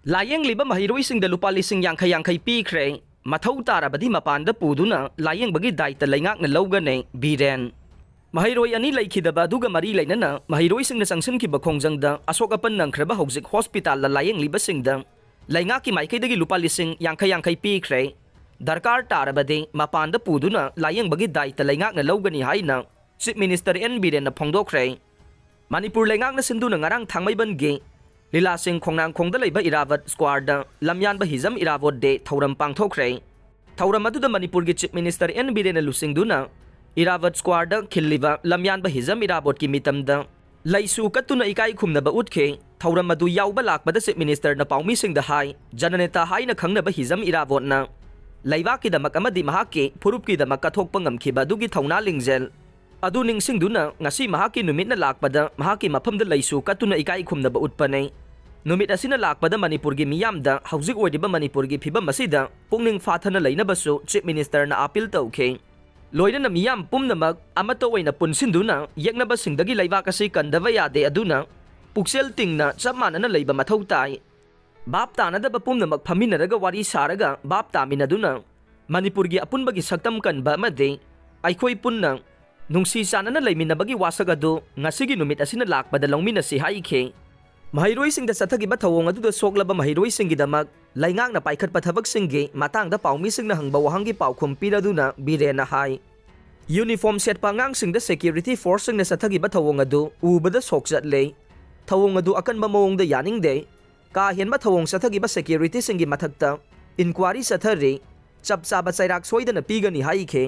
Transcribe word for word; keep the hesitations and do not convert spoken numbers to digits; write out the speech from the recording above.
ꯂꯥꯌꯦꯡꯂꯤꯕ ꯃꯍꯩꯔꯣꯏꯁꯤꯡꯗ ꯂꯨꯄꯥ ꯂꯤꯁꯤꯡ ꯌꯥꯡꯈꯩ ꯌꯥꯡꯈꯩ ꯄꯤꯈ꯭ꯔꯦ꯫ ꯃꯊꯧ ꯇꯥꯔꯕꯗꯤ ꯃꯄꯥꯟꯗ ꯄꯨꯗꯨꯅ ꯂꯥꯌꯦꯡꯕꯒꯤ ꯗꯥꯏꯇ ꯂꯩꯉꯥꯛꯅ ꯂꯧꯒꯅꯤ, ꯕꯤꯔꯦꯟ꯫ ꯃꯍꯩꯔꯣꯏ ꯑꯅꯤ ꯂꯩꯈꯤꯗꯕ ꯑꯗꯨꯒ ꯃꯔꯤ ꯂꯩꯅꯅ ꯃꯍꯩꯔꯣꯏꯁꯤꯡꯅ ꯆꯪꯁꯤꯟꯈꯤꯕ ꯈꯣꯡꯖꯪꯗ ꯑꯁꯣꯛ ꯑꯄꯟ ꯅꯪꯈ꯭ꯔꯕ ꯍꯧꯖꯤꯛ ꯍꯣꯁꯄꯤꯇꯥꯜꯗ ꯂꯥꯌꯦꯡꯂꯤꯕꯁꯤꯡꯗ ꯂꯩꯉꯥꯛꯀꯤ ꯃꯥꯏꯀꯩꯗꯒꯤ ꯂꯨꯄꯥ ꯂꯤꯁꯤꯡ ꯌꯥꯡꯈꯩ ꯌꯥꯡꯈꯩ ꯄꯤꯈ꯭ꯔꯦ꯫ ꯗꯔꯀꯥꯔ ꯇꯥꯔꯕꯗꯤ ꯃꯄꯥꯟꯗ ꯄꯨꯗꯨꯅ ꯂꯥꯌꯦꯡꯕꯒꯤ ꯗꯥꯏꯇ ꯂꯩꯉꯥꯛꯅ ꯂꯧꯒꯅꯤ ꯍꯥꯏꯅ ꯆꯤꯐ ꯃꯤꯅꯤꯁꯇꯔ ꯑꯦꯟ ꯕꯤꯔꯦꯟꯅ ꯐꯣꯡꯗꯣꯛꯈ꯭ꯔꯦ꯫ ꯃꯅꯤꯄꯨꯔ ꯂꯩꯉꯥꯛꯅ ꯁꯤꯟꯗꯨꯅ ꯉꯔꯥꯡ ꯊꯥꯡꯃꯩꯕꯟꯒꯤ ꯂꯤꯂꯥꯁꯤꯡ ꯈꯣꯡꯅꯥꯡꯈꯣꯡꯗ ꯂꯩꯕ ꯏꯔꯥꯕꯠ ꯁ꯭ꯀ꯭ꯋꯥꯔꯗ ꯂꯝꯌꯥꯟꯕ ꯍꯤꯖꯝ ꯏꯔꯥꯕꯣꯠ ꯗꯦ ꯊꯧꯔꯝ ꯄꯥꯡꯊꯣꯛꯈ꯭ꯔꯦ꯫ ꯊꯧꯔꯝ ꯑꯗꯨꯗ ꯃꯅꯤꯄꯨꯔꯒꯤ ꯆꯤꯐ ꯃꯤꯅꯤꯁꯇꯔ ꯑꯦꯟ ꯕꯤꯔꯦꯟꯅ ꯂꯨꯆꯤꯡꯗꯨꯅ ꯏꯔꯥꯕꯠ ꯁ꯭ꯀ꯭ꯋꯥꯔꯗ ꯈꯤꯜꯂꯤꯕ ꯂꯝꯌꯥꯟꯕ ꯍꯤꯖꯝ ꯏꯔꯥꯕꯣꯠꯀꯤ ꯃꯤꯇꯝꯗ ꯂꯩꯁꯨ ꯀꯠꯇꯨꯅ ꯏꯀꯥꯏ ꯈꯨꯝꯅꯕ ꯎꯠꯈꯤ꯫ ꯊꯧꯔꯝ ꯑꯗꯨ ꯌꯥꯎꯕ ꯂꯥꯛꯄꯗ ꯆꯤꯐ ꯃꯤꯅꯤꯁꯇꯔꯅ ꯄꯥꯎꯃꯤꯁꯤꯡꯗ ꯍꯥꯏ, ꯖꯅꯅꯦꯇꯥ ꯍꯥꯏꯅ ꯈꯪꯅꯕ ꯍꯤꯖꯝ ꯏꯔꯥꯕꯣꯠꯅ ꯂꯩꯕꯥꯛꯀꯤꯗꯃꯛ ꯑꯃꯗꯤ ꯃꯍꯥꯛꯀꯤ ꯐꯨꯔꯨꯞꯀꯤꯗꯃꯛ ꯀꯠꯊꯣꯛꯄ ꯉꯝꯈꯤꯕ ꯑꯗꯨꯒꯤ ꯊꯧꯅꯥ ꯂꯤꯡꯖꯦꯜ ꯑꯗꯨ ꯅꯤꯡꯁꯤꯡꯗꯨꯅ ꯉꯁꯤ ꯃꯍꯥꯛꯀꯤ ꯅꯨꯃꯤꯠꯅ ꯂꯥꯛꯄꯗ ꯃꯍꯥꯛꯀꯤ ꯃꯐꯝꯗ ꯂꯩꯁꯨ ꯀꯠꯇꯨꯅ ꯏꯀꯥꯏ ꯈꯨꯝꯅꯕ ꯎꯠꯄꯅꯤ꯫ ꯅꯨꯃꯤꯠ ꯑꯁꯤꯅ ꯂꯥꯛꯄꯗ ꯃꯅꯤꯄꯨꯔꯒꯤ ꯃꯤꯌꯥꯝꯗ ꯍꯧꯖꯤꯛ ꯑꯣꯏꯔꯤꯕ ꯃꯅꯤꯄꯨꯔꯒꯤ ꯐꯤꯕꯝ ꯑꯁꯤꯗ ꯄꯨꯛꯅꯤꯡ ꯐꯥꯊꯅ ꯂꯩꯅꯕꯁꯨ ꯆꯤꯐ ꯃꯤꯅꯤꯁꯇꯔꯅ ꯑꯥꯄꯤꯜ ꯇꯧꯈꯤ꯫ ꯂꯣꯏꯅꯅ ꯃꯤꯌꯥꯝ ꯄꯨꯝꯅꯃꯛ ꯑꯃꯠꯇ ꯑꯣꯏꯅ ꯄꯨꯟꯁꯤꯟꯗꯨꯅ ꯌꯦꯛꯅꯕꯁꯤꯡꯗꯒꯤ ꯂꯩꯕꯥꯛ ꯑꯁꯤ ꯀꯟꯗꯕ ꯌꯥꯗꯦ, ꯑꯗꯨꯅ ꯄꯨꯛꯆꯦꯜ ꯇꯤꯡꯅ ꯆꯞ ꯃꯥꯟꯅꯅ ꯂꯩꯕ ꯃꯊꯧ ꯇꯥꯏ꯫ ꯚꯥꯞ ꯇꯥꯅꯗꯕ ꯄꯨꯝꯅꯃꯛ ꯐꯝꯃꯤꯟꯅꯔꯒ ꯋꯥꯔꯤ ꯁꯥꯔꯒ ꯚꯥꯞ ꯇꯥꯃꯤꯟꯅꯗꯨꯅ ꯃꯅꯤꯄꯨꯔꯒꯤ ꯑꯄꯨꯟꯕꯒꯤ ꯁꯛꯇꯝ ꯀꯟꯕ ꯑꯃꯗꯤ ꯑꯩꯈꯣꯏ ꯄꯨꯟꯅ ꯅꯨꯡꯁꯤ ꯆꯥꯟꯅꯅ ꯂꯩꯃꯤꯟꯅꯕꯒꯤ ꯋꯥꯁꯛ ꯑꯗꯨ ꯉꯁꯤꯒꯤ ꯅꯨꯃꯤꯠ ꯑꯁꯤꯅ ꯂꯥꯛꯄꯗ ꯂꯧꯃꯤꯟꯅꯁꯤ ꯍꯥꯏꯈꯤ꯫ ꯃꯍꯩꯔꯣꯏꯁꯤꯡꯗ ꯆꯠꯊꯈꯤꯕ ꯊꯧꯑꯣꯡ ꯑꯗꯨꯗ ꯁꯣꯛꯂꯕ ꯃꯍꯩꯔꯣꯏꯁꯤꯡꯒꯤꯗꯃꯛ ꯂꯩꯉꯥꯛꯅ ꯄꯥꯏꯈꯠꯄ ꯊꯕꯛꯁꯤꯡꯒꯤ ꯃꯇꯥꯡꯗ ꯄꯥꯎꯃꯤꯁꯤꯡꯅ ꯍꯪꯕ ꯋꯥꯍꯪꯒꯤ ꯄꯥꯎꯈꯨꯝ ꯄꯤꯔꯗꯨꯅ ꯕꯤꯔꯦꯟꯅ ꯍꯥꯏ, ꯌꯨꯅꯤꯐꯣꯔꯝ ꯁꯦꯠꯄ ꯑꯉꯥꯡꯁꯤꯡꯗ ꯁꯦꯀ꯭ꯌꯨꯔꯤꯇꯤ ꯐꯣꯔꯁꯁꯤꯡꯅ ꯆꯠꯊꯈꯤꯕ ꯊꯧꯑꯣꯡ ꯑꯗꯨ ꯎꯕꯗ ꯁꯣꯛ ꯆꯠꯂꯦ꯫ ꯊꯧꯑꯣꯡ ꯑꯗꯨ ꯑꯀꯟꯕ ꯃꯑꯣꯡꯗ ꯌꯥꯅꯤꯡꯗꯦ꯫ ꯀꯥ ꯍꯦꯟꯕ ꯊꯧꯑꯣꯡ ꯆꯠꯊꯈꯤꯕ ꯁꯦꯀ꯭ꯌꯨꯔꯤꯇꯤꯁꯤꯡꯒꯤ ꯃꯊꯛꯇ ꯏꯟꯀ꯭ꯋꯥꯔꯤ ꯆꯠꯊꯔꯤ꯫ ꯆꯞ ꯆꯥꯕ ꯆꯩꯔꯥꯛ ꯁꯣꯏꯗꯅ ꯄꯤꯒꯅꯤ ꯍꯥꯏꯈꯤ꯫